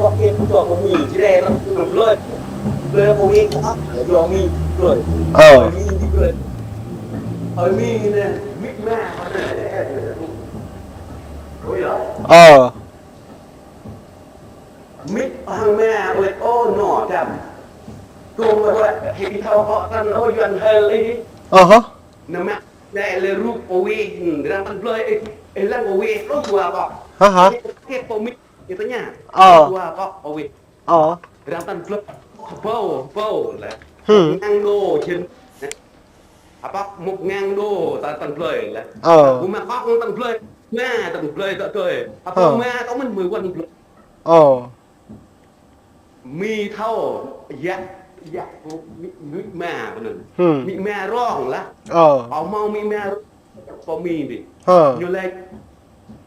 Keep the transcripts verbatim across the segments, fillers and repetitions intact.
Kŏ kiăng kơ Mi Jrai lăng, lăng blơi. Blơi kơ Mi kơ ăp, yua Mi blơi. Ơ. Hơi Mi Mi blơi. Hơi Mi nê, Mi ma. Ơ. Mi hăng ma, ơi, ô, nô, čăm. Tôm, ơi, hơi thâo kŏ tăn, ô, Yuan hơi lĕ. Ơ hă. Nă mă, lĕ lĕ rup kơ wih, răng tăn blơi, ih, ih lăng kơ wih, lŏ dua kŏ. Hă hă. Ih kĕt kơ Mi, ih tơña. Ơ. Dua kŏ kơ wih. Ơ. Răng tăn blơi, bâo, bâo lĕ. Hmm. Ngang đô, jên. Apa mŭk ngang đô, ta tăn blơi lĕ. Ơ. Ƀu mă kŏ tăn blơi, ma tăn blơi tŏ tơi. Apa ma tŏ mơ̆n mơ̆ wăn blơi. Ơ. Mi thâo, yă, yă, Mi, Mi ma pơ anŭn. Hmm. Mi ma rong lah. Ơ. Ơ, hmâo Mi ma rong, kơ Mi đi. Hă. Ñu lĕ,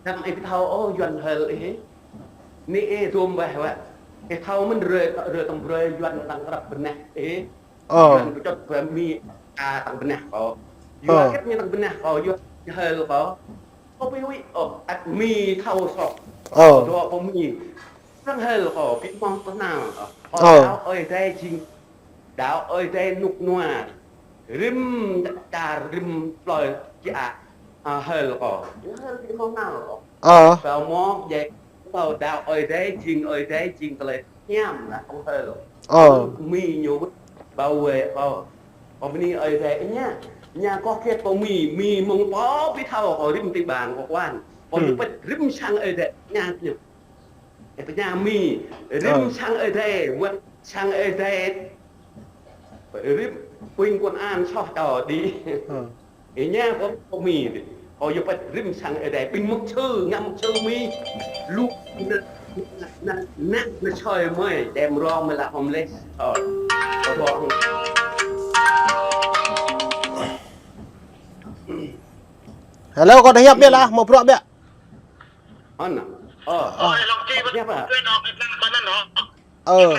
tăm ih ƀu thâo, ô, Yuan hơi ih. Nê ih tôm bah wă. Ih thâo mơ̆n rơi, rơi tăm brơi Yuan tăng krăp bơnah ih. Ơ. Yuan pơčŏt brơi Mi, a, tăng bơnah kơ. Ơ. Yuan kĕt ñu tăng bơnah kơ, Yuan hơi kơ. Kơ ƀu huĭ ôh, ăt Mi thâo soh. Ơ. Dŏ kơ Mi. Răng hơi kơ, ƀu hmâo tơhnal. Ơ. Ơ. Đaŏ Ơi Adai jing. Đaŏ Ơi Adai nŭk nua. Rĭm čar, rĭm plơi, či a. A, hơi kơ. Hơi ƀu hmâo tơhnal kơ. Ơ. Kơ mơ̆, djai, kơ đaŏ Ơi Adai jing, Ơi Adai jing tơlơi hiam lah, kơ hơi kơ. Ơ. Mi ñu ƀu ƀâo wĕ kơ. Kơ Mi Ơi Adai ña. Ña kŏ kiăng kơ Mi, Mi mơ̆ng pơ ƀu thâo kơ rĭm ti bang kơ quan. Kơ ñu pĕt rĭm sang Ơi Adai ña ñu. Ê, tơña Mi, rĭm sang Ơi Adai, wăt sang Ơi Adai. Rĭm ƀing công an soh čô đi. Ơ. Ê, ña kơ, kơ Mi đi. Kơ yua pĕt rĭm sang Ơi Adai, ƀing mục sư, ngă mục sư Mi. Lu, nă, nă, nă, nă soi mơi, đem rong mơi lah homeless. Ơ. Kơ rong. Hello, kâo tơ hiăp biă lah, mă bruă biă. Ơ, nă. Ơ. Ơ. Ơ. Ơ.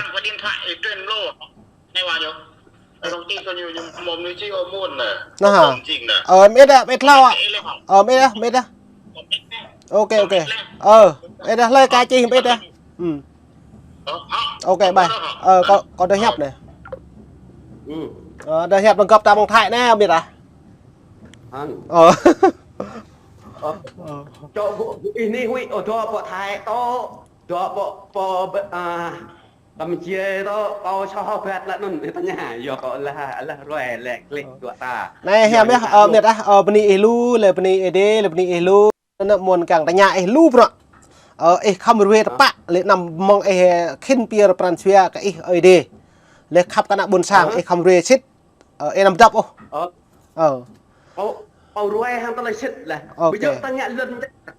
Nă hă. Ơ, mĕt ah, mĕt hlâo ah. Ơ, mĕt ah, mĕt ah. Ok, ok. Ơ, mĕt ah, hlơi ka čih mĕt ah. Hmm. Ok, bye. Ơ, kâo, kâo tơ hiăp nê. Ơ, tơ hiăp nơng găp ta ƀơ̆ng Thái nê, mĕt ah. Ơ. Ơ. Čô ƀu, ih nê huĭ, ơ, dŏ pơ Thái tŏ, dŏ pơ, pơ, a, Campuchia tŏ, kâo soh hơbĭt lah anŭn, tơña, yua kâo lah, lah ruai lĕ klih dua ta. Nê, hiam yơh, ơ, mĕt ah, ơ, bơni ih lu, lĕ bơni ih dê, lĕ bơni ih lu, nă mơ̆n kiăng tơña ih lu bruă. Ơ, ih khŏm ruai tơpă, lĕ anăm mơ̆ng ih khĭn pơyơr pran jua kơ ih Ơi Adai. Lĕ khăp kơ ană ƀôn sang, ih khŏm ruai sĭt. Ơ, ih anăm dăp ôh. Ơ. Ơ. Kâo, kâo ruai hăng tơlơi sĭt lah. Ok. Ƀu djơ̆ ta ngă lŏn čar.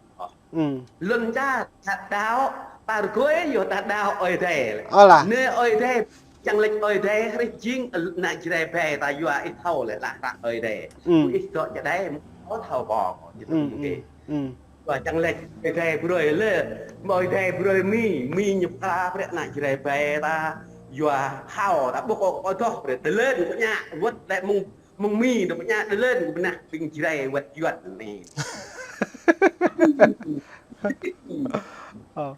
Hmm. Lŏn čar, ta đaŏ, ta rơgơi yơh ta đaŏ Ơi Adai. Ơ lah. Nê Ơi Adai, čang lĕ Ơi Adai, hrih jing, ană Jrai ƀe ta yua ih thâo lĕ lah hră Ơi Adai. Hmm. Ih dŏ čơđai, ƀu thâo pô, ih thâo mơ̆ng kê. Hmm. Yua čang lĕ Ơi Adai brơi lĕ, Ơi Adai brơi Mi, Mi ñu pơkra brơi ană Jrai ƀe ta, yua hao ta ƀuh kơ, kơ dŏ brơi, tơlơi kơ ñă, wăt lĕ mơ̆ng Mơ̆ng Mi dŏ pơñă đơ lĕn kơ bơnah ƀing Jrai wăt Yuan anai. Ơ.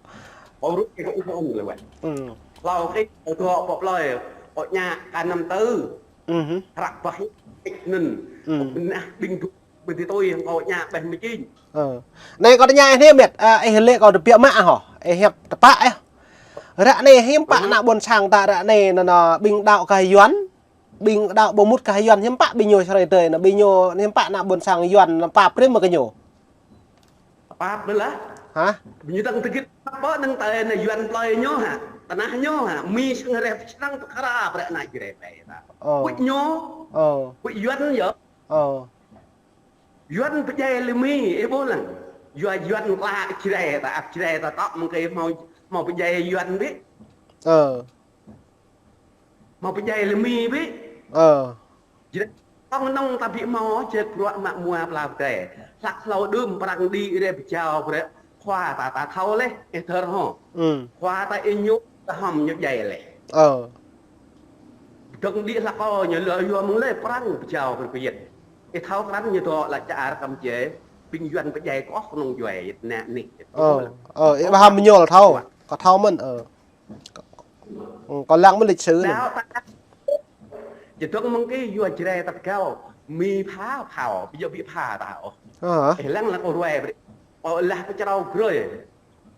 Ơ, rŭ kơ ih ƀơ̆ng lĕ wăt. Hmm. Hlâo kơ ih, ơ, dŏ pơ plơi, pơ ñă kơ năm tư. Mhm. Hră ƀah ih anŭn. Hmm. Bơnah ƀing dŏ ƀơi tui hăng kâo ñă ƀĕ mơčin. Ơ. Anai kâo tơña ih anai mĕt, ơ, ih lĕ kâo tơbiă mă hŏ. Ih hiăp tơpă ih. Ră anai hiư̆m pă ană ƀôn sang ta ră anai nă, nă, ƀing đaŏ kơ Yuan. Ƀing đaŏ ƀu mŭt kơ Yuan hiư̆m pă ƀing ñu sơrơi tơi nă, ƀing ñu hiư̆m pă ană ƀôn sang Yuan nă pap rĭm mă kơ ñu. Pap đơ lah. Hă? Ƀing ñu tăng tơgit pap pơ nơ̆ng tơi nă Yuan plơi ñu hă. Tơnah ñu hă. Mi sơng rĕ sơng pơkra brơi ană Jrai ƀe ta. Ơ. Huĭ ñu. Ơ. Huĭ Yuan yơh. Ơ. Yuan pơdjai lĕ Mi, ih ƀuh lăng. Yua Yuan klă Jrai ta, ăp Jrai ta tŏ mơ̆ng kơ hmâo, hmâo pơdjai Yuan bĕ. Ơ. Hmâo pơdjai lĕ Mi bĕ. Ơ. Jrai tŏng nŏng ta ƀu hmâo, jĕ bruă mă mua pla pơdjai. Hlăk hlâo đưm prăng đĭ rĕ pơjao brơi. Khua ta ta thâo lĕ, ih thơr hŏ. Ừ. Khua ta ih ñu, ta hŏm ñu djai lĕ. Ơ. Dơ̆ng đĭ hlăk kơ ñu lơ yua mơ̆ng lĕ prăng pơjao brơi pơyet. Ih thâo krăn ñu dŏ lă čar Campuchia, ƀing Yuan pơdjai kơ kơnung djuai, nă nih. Ơ, ơ, ih ƀu hăm ñu thâo. Kơ thâo mơ̆n, ơ. Ừ, kâo lăng mơ̆ lịch sử anŭn. Đao ta, či dŏng mơ̆ng kơ yua Jrai ta rơgao, Mi pha phao, ƀu djơ̆ ƀu pha ta ôh. Hă? Ih lăng lăng kâo ruai brơi. Kâo lah pơčrâo grơi.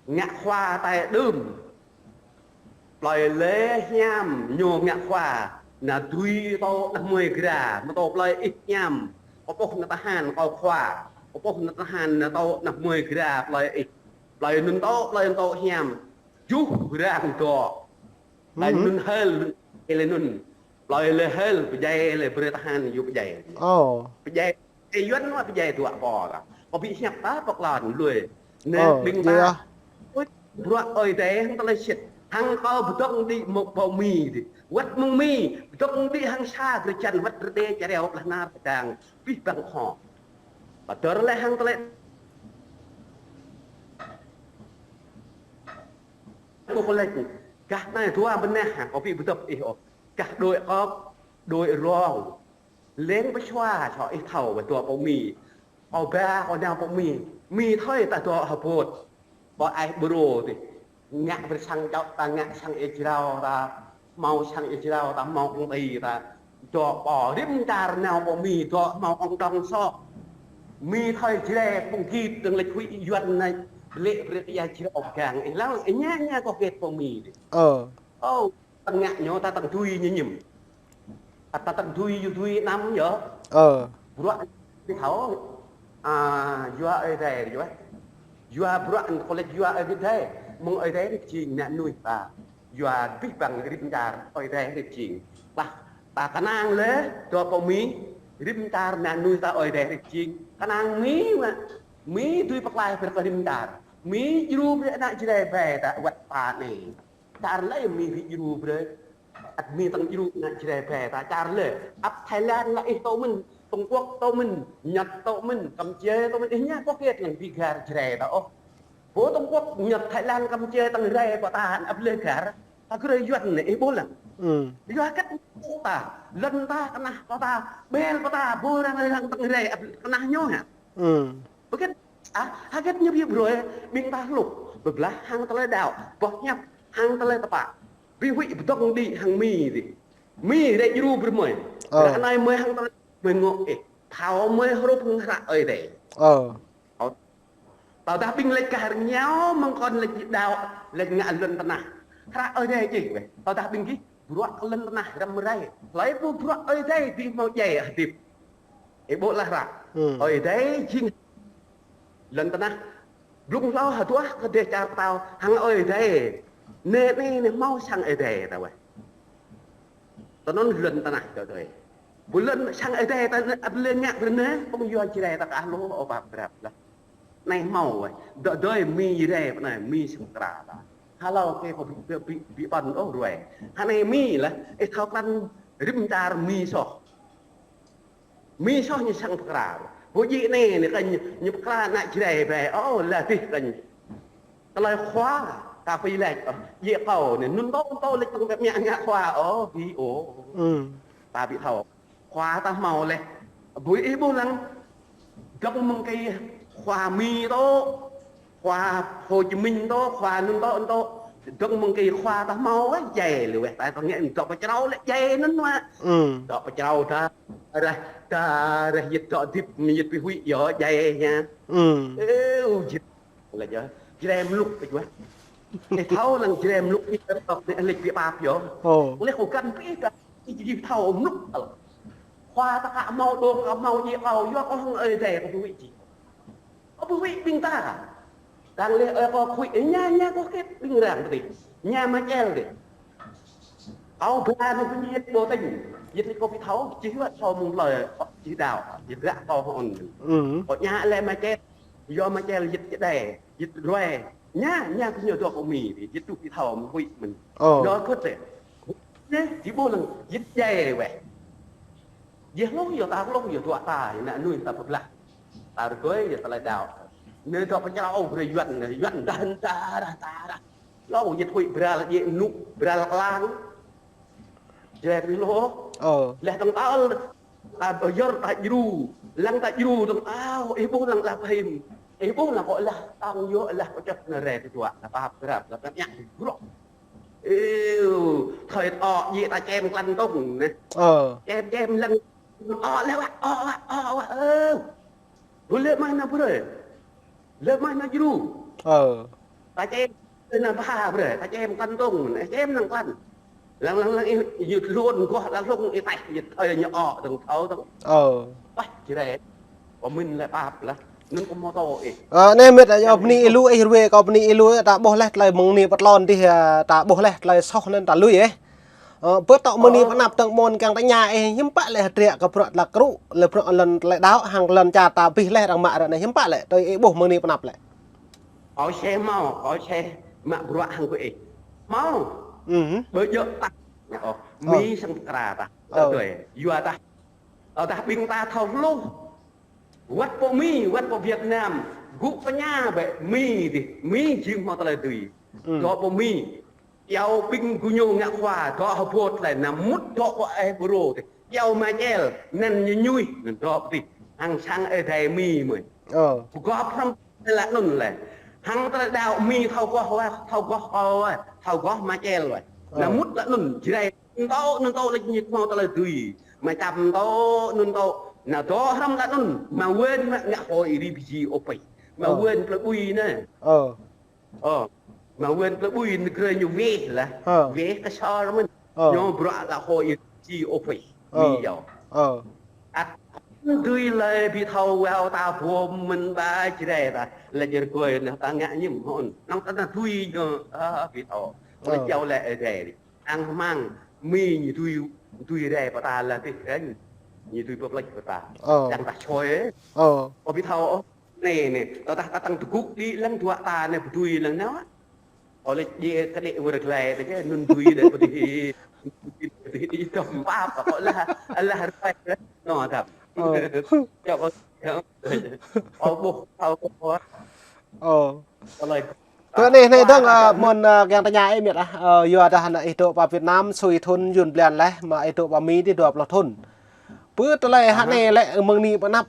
Ngă khua tai đưm. Plơi lĕ hiam ñu ngă khua. Nao dưi tŏ ană hmơi Jrai, mơ̆ tŏ plơi ih hiam. Kâo pŏh ană tơhan kâo khua. Kâo pŏh ană tơhan nao tŏ ană hmơi Jrai plơi ih. Plơi anŭn tŏ, plơi anŭn tŏ hiam. Juh rang dŏ. Plơi anŭn hơl, ih lĕ anŭn. Plơi lĕ hơl, pơdjai lĕ brơi tơhan yua pơdjai. Ơ. Pơdjai, ih Yuan mă pơdjai dua pô ta. Kâo ƀu hiăp ta pơklan lui. Nê, ơ, ƀing ta. Ui, bruă Ơi Adai hăng tơlơi sĭt. Hăng kâo pơdŏng đĭ mơ̆ng pô Mi đĭ. Wăt mơ̆ng Mi, pơdŏng đĭ hăng sa drơi jăn, wăt rơdê čareo plah nar pơdang. Pih bang kho. Pơdơr lĕ hăng tơlơi Ƀu kơ lĕ, gah anai dua bơnah, kâo ƀu pơdŏp ih ôh. Gah đuaĭ kŏp, đuaĭ rong. Leng pơsua, sŏ ih thâo, wơ̆t dua pô Mi. Kâo ba, kâo nao pô Mi. Mi thơi ta dŏ hơbôt. Pô ai bơrô tih. Ngă brơi sang čŏk ta, ngă sang ih jrao ta. Hmâo sang ih jrao ta, hmâo kơng ti ta. Dŏ pô rĭm čar nao pô Mi, dŏ hmâo kơng đŏng sŏ. Mi thơi Jrai pơ̆ng git dơ̆ng lĕ huĭ Yuan anai. Lĕ brơi ia jrao pơgang. Ih lăng, ih ña, ña kâo hơget pô Mi tih. Ơ. Ơ, tăng ngă ñu, ta tăng tui ñu ñim. Ta tăng tui, ñu tui năm yơh. Ơ. Bruă ƀu thâo. A, yua Ơi Adai yơh. Yua bruă kơ lĕ yua Ơi Adai. Mơ̆ng Ơi Adai ri jing ană mơnuih ta. Yua abih bang rĭm čar Ơi Adai ri jing. Lah, ta kơnang lĕ, dŏ pô Mi, rĭm čar ană mơnuih ta Ơi Adai ri jing. Kơnang Mi mă. Mi dưi pơklaih brơi kơ rĭm čar. Mi djru brơi ană Jrai ƀai ta wăt ta anai. Čar lĕ Mi ƀu djru brơi. Ăt Mi tăng djru ană Jrai ƀai ta čar lĕ. Ăp Thái Lan lĕ ih tŏ mơ̆n, Trung Quốc tŏ mơ̆n, Nhật tŏ mơ̆n, Campuchia tŏ mơ̆n, ih ña kâo hơget lăng ƀu gah Jrai ta ôh. Pô Trung Quốc, Nhật, Thái Lan, Campuchia tăng rai pơ ta ăp lĕ gah. Ta grơi Yuan anai ih ƀuh lăng. Yua hơget ta, lŏn ta, kơnah kơ ta, ƀel pơ ta, pô arăng arăng tăng rai ăp kơnah ñu hă. Bơ kĕt, a, hơget ñu ƀu brơi, ƀing ta hluh, pơblah hăng tơlơi đaŏ, boh hiăp hăng tơlơi tơpă. Ƀu huĭ pơdŏng đĭ hăng Mi tih. Mi rai djru brơi mơi. Ơ. Ră anai mơi hăng tơlơi mơi ngŏ ih. Thâo mơi hrup hăng hră Ơi Adai. Ơ. Ơ. Tơdah ƀing lĕ kah rơngiao mơ̆ng kŏn lĕ đaŏ, lĕ ngă lŏn tơnah. Hră Ơi Adai čih weh. Tơdah ƀing gih bruă kơ lŏn tơnah răm rai. Hlơi pô bruă Ơi Adai ƀu hmâo djai hơdip. Ih ƀuh lah hră. Ơi Adai jing lŏn tơnah. Blung hlâo hơduah kơ dêh čar pơtao hăng Ơi Adai. Nê, nê, nê hmâo sang Ơi Adai ta weh. Tơ anŭn lŏn tơnah dŏ dơi. Ƀu lŏn sang Ơi Adai ta ăp lĕ ngă brơi nê, pơ̆ng yua Jrai ta kah lu, ơ pap krap lah. Anai hmâo weh. Dŏ dơi Mi rai pơ anai, Mi sang kra ta. Hlâo kơ kâo ƀu, ƀu, ƀu, ƀu ƀăn ôh ruai. Hă anai Mi lah, ih thâo krăn rĭm čar Mi soh. Mi soh ñu sang pơkra. Ƀu djơ̆ anai, anai kơ ñu, ñu pơkra ană Jrai ƀai. Ơ, lah tih kơ ñu. Tơlơi khua, ta pơ̆ lač, ơ, djơ̆ kâo anai, anŭn tŏ, anŭn tŏ lač tăng pơmia ngă khua, ơ, ƀu, ơ. Ta ƀu thâo. Khua ta hmâo lĕ. Ƀu ih ƀuh lăng. Dŏng mơ̆ng kơ khua Mi tŏ. Khua Hồ Chí Minh tŏ, khua anŭn tŏ, anŭn tŏ. Dŏng mơ̆ng kơ khua ta hmâo weh, djai lĕ weh. Ta, ta ngă dŏ pơčrâo lĕ djai anŭn weh. Dŏ pơčrâo ta, rah, ta, rah yit dŏ dip, yit ƀu huĭ yơh, djai hă. Ơ, u, yit. Lĕ yơh, Jrai mlŭk kơ yua. Ih thâo lăng Jrai mlŭk ih tơk tơk anai lĕ ƀu pap yơh. Ơ. Lĕ kâo găn pih kơ ih či thâo mlŭk. Khua ta kơ hmâo dŏng, kơ hmâo djai kâo, yua kâo hăng Ơi Adai kâo ƀu huĭ či. Kâo ƀu huĭ ƀing ta. Đang lĕ ơi kâo huĭ, ơ, ña, ña kâo hơget ƀing arăng pơtih. Ña Machel dih. Kâo ba anai pơñi yit ƀu tĭng. Yit anai kâo ƀu thâo, či yua thâo mơ̆ng plơi, či đaŏ, yit ră kâo hŏn. Kâo ña lĕ Machel, yua Machel yit čơđai, yit ruai. Ña, ña kơ ñu dŏ kơ Mi, yit tŭ ƀu thâo mơ̆n huĭ mơ̆n. Ơ. Ñu kơ tĕ. Nê, či ƀuh lăng, yit djai weh. Yơh hluh, yơh ta hluh, yơh dŏ ta, yơh ană mơnuih ta pơblah. Ta rơgơi, yơh tơlơi đaŏ. Nê dŏ pơčrâo brơi Yuan, Yuan dah, dah, dah, dah, dah. Lâo yit huĭ bral, yit nuk, bral klang. Jrai tui lô. Ơ. Leh tăng tal, ta ƀơyơr ta djru, lăng ta djru tăng ao, ih ƀuh lăng lah pơhim. Ih ƀuh lăng kơ lah, tăng yơh lah kơ čăp nê rai tơdruă, lah pap krap, lah pơñă tơdruă. Ơ, thơi tŏ djai ta čem klăn tông nê. Ơ. Čem, čem lăng. Ơ, lĕ wă, ơ, wă, ơ, wă, ơ. Bơ lĕ mai nă brơi. Lĕ mai nă jru. Ơ. Ta čem, nă ba brơi. Ta čem klăn tông nê. Čem năng klăn. Lăng, lăng, lăng, ih, ih, yut lôn goh, lăng lông, ih, taih, yut, ơ, ñu ơ, tông, thâo, tông. Ơ. Wah, jrê. Kâo mĭn lĕ pap lah. Nun kâo mơ̆ tŏ ih. Ơ, nê mĕt, yua bơni ih lu, ih rue kâo bơni ih lu, ta ƀuh leh tơlơi mơ̆ng ni pơtlon dih, ơ, ta ƀuh leh tơlơi soh anŭn ta lui ih. Ơ, bơ tŏ mơ̆ng ni pơnăp tơ̆ng mơ̆n kiăng tơña ih, hiư̆m pă lĕ hơdră kơ bruă tơlơi kru, lĕ bruă lŏn tơlơi đaŏ, hăng lŏn čar ta abih leh arăng mă ră anai, hiư̆m pă lĕ, tui ih ƀuh mơ̆ng ni pơnăp lĕ. Kâo sĕ hmâo, kâo sĕ mă bruă hăng kơ ih. Hmâo. Ơ. Bơ djơ̆ tah. Ơ, ơ. Mi sang pơkra tah. Ơ. Tui, yua tah. Tơdah ƀing ta thâo hluh. Wăt pơ Mi, wăt pơ Việt Nam, gŭ pơña bĕ Mi dih, Mi jing hmâo tơlơi dưi. Ơ. Dŏ pơ Mi, iâu ƀing gơñu ngă khua, dŏ hơbôt lĕ, nă mŭt dŏ pơ ih bơrô dih. Iâu ma čel, anŭn ñu ñuih, anŭn dŏ pơ dih. Hăng sang ơi adai Mi mơi. Ơ. Pơgop hrŏm lă anŭn lĕ. Hăng tơlơi đaŏ Mi thâo goh wă, thâo goh kâo wă, thâo goh ma čel wă. Nă mŭt lă anŭn, jrê. Ntô, nă ntô lĕ ñu hmâo tơlơi dưi. Mă čăm ntô, nă ntô. Nă dŏ hrŏm lă anŭn. Mă wên mă ngă hơi ri bơji ôpei. Mă wên plơi ƀui nê. Ơ. Ơ. Mă wên plơi ƀui nê grê ñu weh lah. Ơ. Weh kơ sor mơ̆n. Ơ. Ñu bruă lă hơi ri bơji ôpei. Ơ. Mi yua. Ơ. Ăt dưi lĕ ƀu thâo wao ta bôm mơ̆n ba jrê ta. Lĕ jrê kôi nă ta ngă ñim hôn. Năng ta nă dưi ñu, ơ, ƀu thâo. Ơ. Lĕ iâu lĕ ơi adai. Ang hmang, Mi ñu dưi, dưi rai pơ ta lah tih kơnh. Ñu dưi pơplĕč pơ ta. Ơ. Yang ta čoi. Ơ. Ơ ƀu thâo ôh. Nê, nê, tơdah ta tăng tơgŭk đĭ lăng duă ta nê pơdui lăng nao. Ơ lĕ djai kơđi wơr glai tih kơ nun dưi đê pơdui. Pơdui đĭ tơm pap, ơ lah, lah rơpai. Nô tap. Ơ. Čŏk ơ. Ơ ƀuh, thâo ƀuh. Ơ. Tơlơi. Tơ anai, anai dơ̆ng, ơ, mơ̆n, ơ, kiăng tơña ih mĕt ah, ơ, yua dah ană ih dŏ pơ Việt Nam, sui thun yun blan leh, mă ih dŏ pơ Mi dih dua pluh thun. Bơ tơlơi hă anai lĕ mơ̆ng ni pơnăp.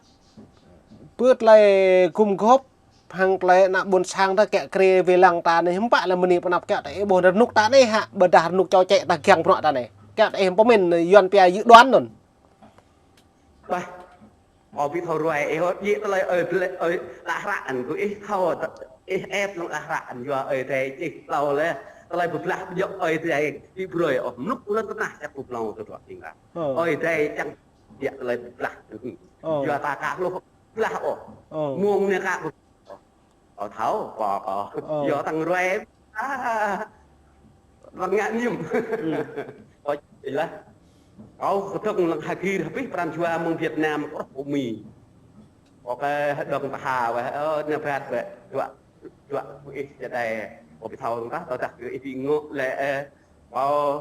Bơ tơlơi gum gôp, hăng tơlơi ană ƀôn sang ta kiă kriê wai lăng ta anai, hiư̆m pă lĕ mơ̆ng ni pơnăp kiă ta ih ƀuh rơnŭk ta anai hă, ƀôdah rơnŭk čô čĕ ta giăng bruă ta anai. Kiă ta ih pơmĭn, yuan pia dự đoán anŭn. Bah. Ơ ƀu thâo ruai, ih hơt djai tơlơi ơi, tơlơi ơi, lă hră anŭn kơ ih thâo, ih ĕp lăng lă hră anŭn yua ơi adai ih thâo lĕ, tơlơi pơblah pơjŏk ơi adai ih brơi, ơ, mlŭk lŏn tơnah čăk pơplông tơdruă ƀing ta. Ơ. Ơi adai čang djă tơlơi pơblah. Ơ. Yua ta ka hluh pơblah ôh. Ơ. Mông anai ka pơblah. Ơ, thâo, pô, pô. Ơ. Yua tăng ruai. A, lăng ngă ñim. Ơ, ih lah. Kâo kơdơ̆ng lăng hơgir hơbĭt pran jua mơ̆ng Việt Nam, ôh, pơ Mi. Ơ, kơ hơđơ̆ng pơha weh, ơ, nă ƀat weh. Dua, dua, kơ ih čơđai. Ơ, ƀu thâo lăng tah, tơdah kơ ih ƀu ngŏ lĕ, ơ. Ơ,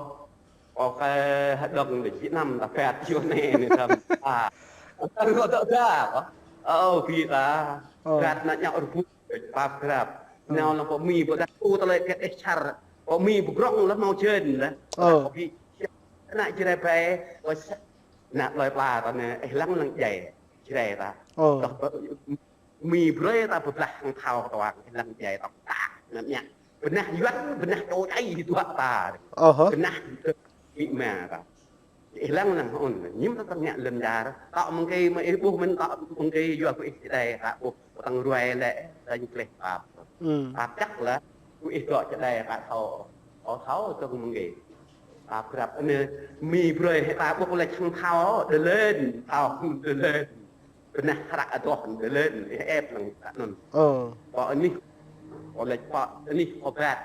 Ơ, kơ hơđơ̆ng lĕ Việt Nam ta phat yua anai anai tăm. A. Ơ, kơ tơdah, ơ, ơ, ƀu ta. Ơ. Phat nă ñăo rơbŭt, pap krap. Ơ. Nao lăng pơ Mi, pơdah tu tơlơi phat ih čar. Pơ Mi pơgrŏng lĕ hmâo jên lĕ. Ơ. Pơ Mi, nă jrê ƀai, pơ sa-, nă tơlơi pla ta nê, ih lăng lăng djai, jrê ta. Ơ. Tơdah pơ Mi brơi ta pơblah hăng thâo kơtuang, lăng djai tŏk tak, ngă ñă. Bơnah yuan, bơnah čô čai hĭ duă ta. Ơ hă. Bơnah Mi mă ta. Ih lăng lăng hôn, ñim ta tơña lŏn čar. Tŏ mơ̆ng kơ mă ih ƀuh mơ̆n tŏ mơ̆ng kơ yua kơ ih čơđai ka ƀuh, pơtăng ruai lĕ, ta ñu kleh pap. Ư. Pap čăk lah, kơ ih dŏ čơđai ka thâo. Ơ thâo tơ̆ng mơ̆ng kơ. Pap krap anai, Mi brơi hĭ ta ƀuh lĕ čang thâo, đơ lơn, thâo, đơ lơn. Bơnah hră adoh đơ lơn, ih ĕp lăng hră anŭn. Ơ. Pơ anih, pơ lĕč pơ anih, pơ ƀat.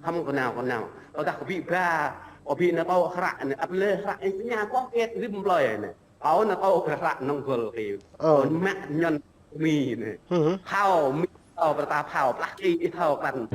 Hăm kơ nao, kơ nao. Tơdah kơ ƀĭ ba, kơ ƀĭ nao pơ hră anai, ăp lĕ hră anai, tơña kơ kiet rĭm plơi anai. Pơ nao pơ hră nŏng gơl kơ. Ơ. Pơ mă ñăn Mi anai. Hơ hơ. Phao, Mi phao, pơrơta phao, plah kơ ih thâo krăn.